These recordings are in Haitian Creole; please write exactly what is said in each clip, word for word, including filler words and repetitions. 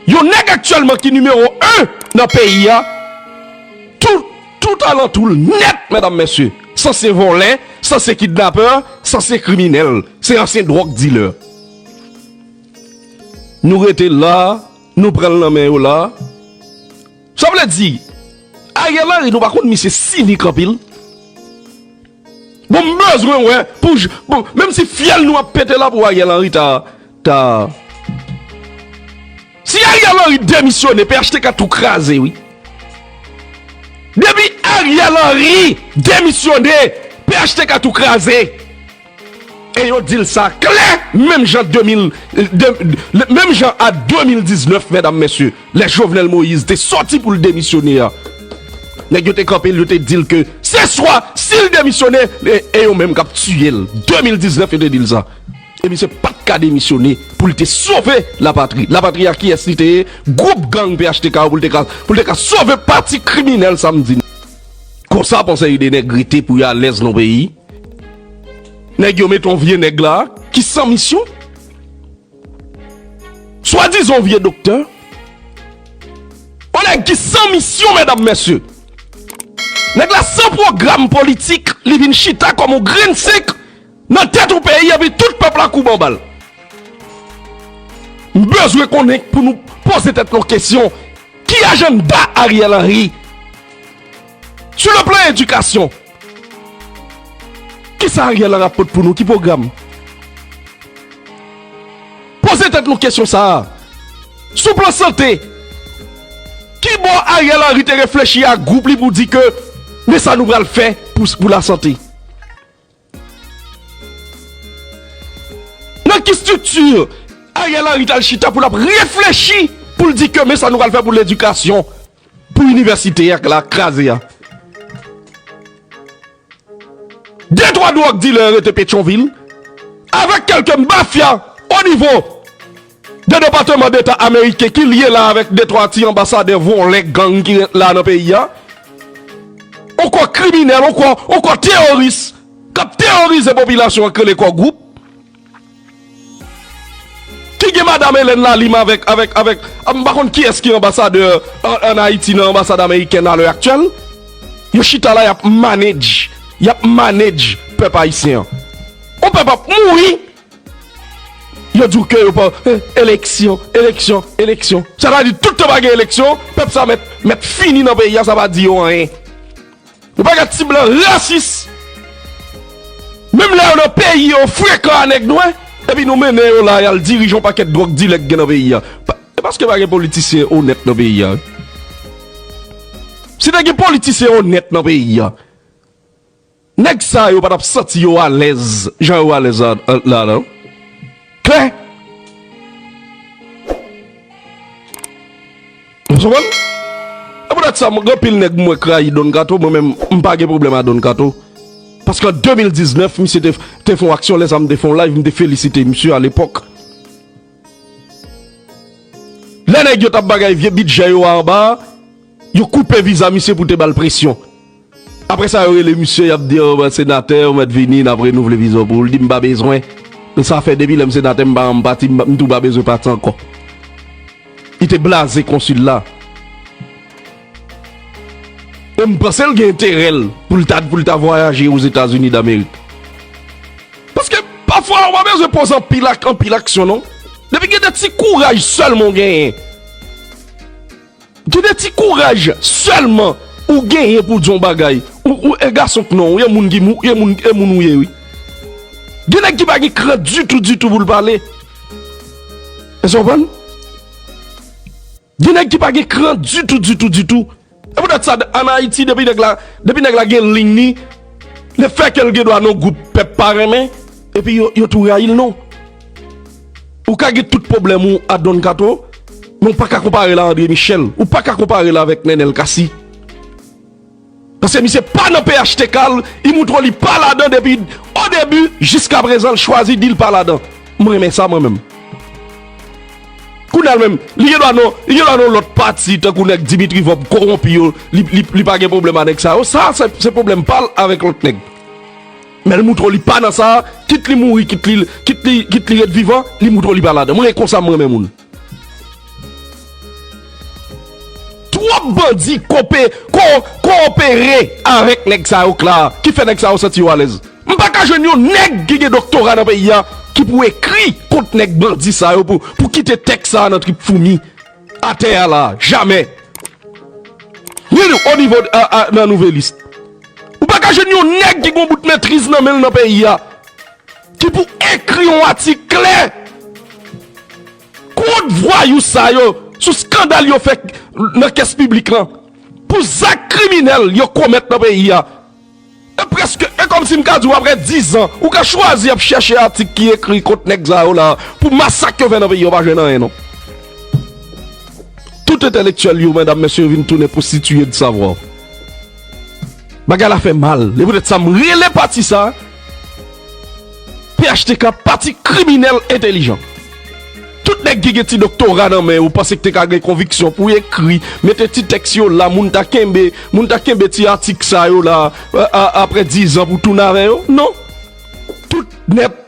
Yon nèg aktyèlman ki nimewo en nan peyi a, tout, tout alantou l nèt, medam, mesye. Sa se vòlè, sa se kidnapè, sa se kriminèl, se ansyen dwòg dilè. Nou rete la, nou pran l nan men yo la. Sa vle di, Ariel Henry, nou pa konn misye sinik anpil. Bon, m bezwen wè, pou j-, bon, menm si fyèl nou ap pete la pou Ariel Henry ta, ta. Si Ariel Henry demisyone, P H T K tou kraze, wi. Depi Ariel Henry demisyone, P H T K tou kraze. E yo di l sa klè, menm jan de mil, de, de, menm jan a de mil diznèf, medam, mesye, lè Jovenel Moïse te sòti pou l demisyone a. Nèg yo te kanpe l, yo te di l ke se swa si l demisyone, e, e yo menm k ap tiye l. De mil diznèf, yo te di l sa. E misye pa t ka demisyone pou l te sove lapatri. Lapatri a kiyès li te ye? Gwoup gang P H T K yo pou l te ka, pou l te ka sove pati kriminèl sa m di. Konsa panse yo de nèg rete pou yo alèz nan peyi. Nèg yo mete yon vye nèg la ki san misyon. Swadizan yon vye doktè. Yon nèg ki san misyon, medam, mesye. Nèg la san pwogram politik, li vin chita kòm yon grenn sik nan tèt yon peyi, epi tout pèp la koube anba l. M bezwen konnen pou nou poze tèt nou kesyon, ki ajanda Ariel Henry? Sou le plan edikasyon, kisa Ariel Henry ap pot pou nou? Ki pwogram? Poze tèt nou kesyon sa a. Sou plan sante, ki bò Ariel Henry te reflechi ak gwoup li pou di ke men sa nou pral fè pou, pou lasante? Nan ki estrikti Ariel Henry t al chita pou l ap reflechi pou l di ke men sa nou pral fè pou ledikasyon, pou inivèsite a k la kraze a? De twa dwòg dilè rete Petyonvil, avèk kèlke mafya o nivo de Depatman Deta ameriken ki lye la avèk de twa ti anbasadè vòlè gang ki ret la nan peyi a. Yon kò kriminèl, yon kò, yon kò teworis k ap teworize popilasyon an k rele Kò Gwoup. Ki gen madanm Hélène Lalime avèk, avèk, avèk, m pa konn kiyès ki anbasadè an, an Ayiti nan anbasad amerikèn a lè aktyèl. Yo chita la, y ap manage, y ap manage pèp ayisyen an. Yon pèp ap mouri, yo di w ke yo pa, eh, eleksyon, eleksyon, eleksyon. Sa ta di tout tan pa gen eleksyon, pèp sa mèt, mèt fini nan peyi a, sa pa di yo anyen. Yon pakèt ti blan rasis. Menm lè yo nan peyi yo frekan a nèg nwè, epi nou mennen yo la, y al dirije yon pakèt dwòg dilè k gen nan peyi a. Pa, e paske pa gen politisyen onèt nan peyi a. Si te gen politisyen onèt nan peyi a, nèg sa yo pa t ap santi yo alèz jan yo alèz la, la, la. Klè? Ou konprann? E poutèt sa, mwen gen anpil nèg mwen k rayi Don Kato, mwen menm, m pa gen pwoblèm a Don Kato. Paske an de mil diznèf, misye te, te fè yon aksyon, lè sa m te fè yon live, m te felisite misye alepòk. Lè nèg yo t ap bagay vye bidjè yo a anba a, yo koupe viza misye pou te ba l presyon. Apre sa, yo rele misye, y ap di, "O, senatè, ou mèt vini, n ap renouvle viza w pou ou." L di, "M pa bezwen. Sa fè depi lè m senatè, m pa janm pati, m, m tou pa bezwen pati ankò." Li te blaze konsil la. E m panse l gen enterè l pou l ta, pou l ta vwayaje Ozetazini Damerik. Paske pafwa, ou pa bezwen poze anpil ak, anpil aksyon, non. Depi gen de ti kouraj sèlman w genyen. Gen de ti kouraj sèlman ou genyen pou w di yon bagay. Ou, ou e gason k non, ou e moun ki mou, e moun, e moun ou ye, wi. Gen nèg ki pa gen kran ditou, ditou pou l pale. Èske w konprann? Gen nèg ki pa gen kran ditou, ditou, ditou. E poutèt sa, ann Ayiti, depi nèg la, depi nèg la gen liy li, lefètke l gen dwa nan gwoup pèp pa renmen, epi yo, yo tou rayi l, non. Ou ka gen tout pwoblèm ou a Don Kato, men ou pa ka konpare l a André Michel. Ou pa ka konpare l avèk Nenel Cassy. Paske misye pa nan P H T K, li moutre w li pa ladan depi o debi jiska prezan, l chwazi di l pa ladan. M renmen sa mwen menm. Kounye a l menm, li gen dwa nan, li gen dwa nan lòt pati, tankou nèg Dimitri Vorbe kowonpi yo, li, li, li pa gen pwoblèm a nèg sa yo. Sa, se, se pwoblèm pa l avèk lòt nèg. Men l moutre w li pa nan sa, kit li mouri, kit li, kit li, kit li ret vivan, li moutre w li pa ladan. Mwen, e konsa m renmen moun. Twòp bandi kope, ko, kowopere avèk nèg sa yo k la, ki fè nèg sa yo santi yo alèz. M pa ka jwenn yon nèg ki gen doktora nan peyi a ki pou ekri kont nèg bandi sa yo pou, pou kite tèks sa a nan trip foumi atè a la. Jamè. Ni o nivo a, a, nan Nouvelis. Ou pa ka jwenn yon nèg ki gen yon bout metriz nan men l nan peyi a ki pou ekri yon atik klè kont vwayou sa yo sou skandal yo fè nan kès piblik lan, pou zak kriminèl yo komèt nan peyi a. E prèske, e kòmsi m ka di w, apre diz an, ou ka chwazi ap chèche atik ki ekri kont nèg sa yo la, pou masak yo fè nan peyi a, ou pa jwenn anyen non. Tout entèlektyèl yo, medam, mesye, yo vin tounen pwostitiye de savwa. Bagay la fè mal. E poutèt sa m rele pati sa P H T K, pati kriminèl entèlijan. Tout nèg ki gen ti doktora nan men yo, panse ki te ka gen konviksyon pou ekri, mete ti tèks yo la, moun ta kenbe, moun ta kenbe ti atik sa yo la, a, a, apre diz an pou tounen avè yo. Non. Tout nèt.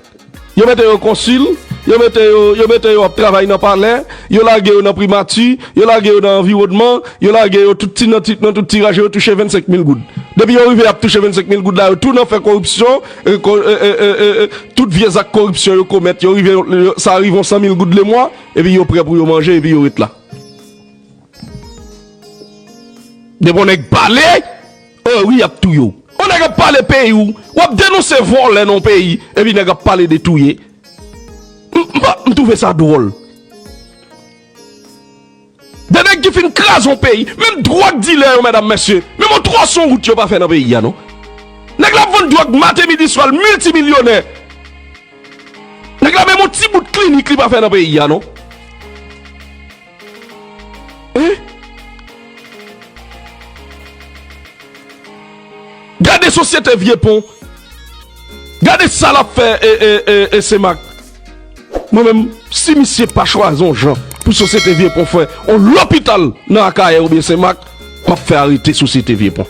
Yo mete yo konsil, yo mete yo, yo mete yo ap travay nan palè, yo lage yo nan primati, yo lage yo nan anviwònman, yo lage yo tout ti nan ti, nan tout ti raje, yo touche vennsenk mil goud. Depi yo rive ap touche vennsenk mil goud la, yo tou nan fè koripsyon, e, ko-, e, e, e, e, e, tout vye zak koripsyon yo komèt, yo rive, yo, sa rive yon san mil goud lemwa, epi yo prè pou yo manje, epi yo ret la. Depi yon nèg pale, o wi, y ap touye w. Yon nèg ap pale peyi w, w ap denonse vòlè nan yon peyi, epi nèg ap pale de touye. M, m pa, m twouve sa dwòl. De nèg ki fin kraze yon peyi, menm dwòg dilè yo, medam, mesye, menm yon twoson wout yo pa fè nan peyi a, non. Nèg la ap vann dwòg maten, midi, swa, l miltimilyonè. Nèg la menm yon ti bout klinik li pa fè nan peyi a, non. Hein? Gade sosyete Vye Pon. Gade sa l ap fè e, e, e, e Senmak. Mwen menm, si misye pa chwazi yon jan pou sosyete Vye Pon fè yon lopital nan Akayè oubyen Senmak, m ap fè arete sosyete Vye Pon.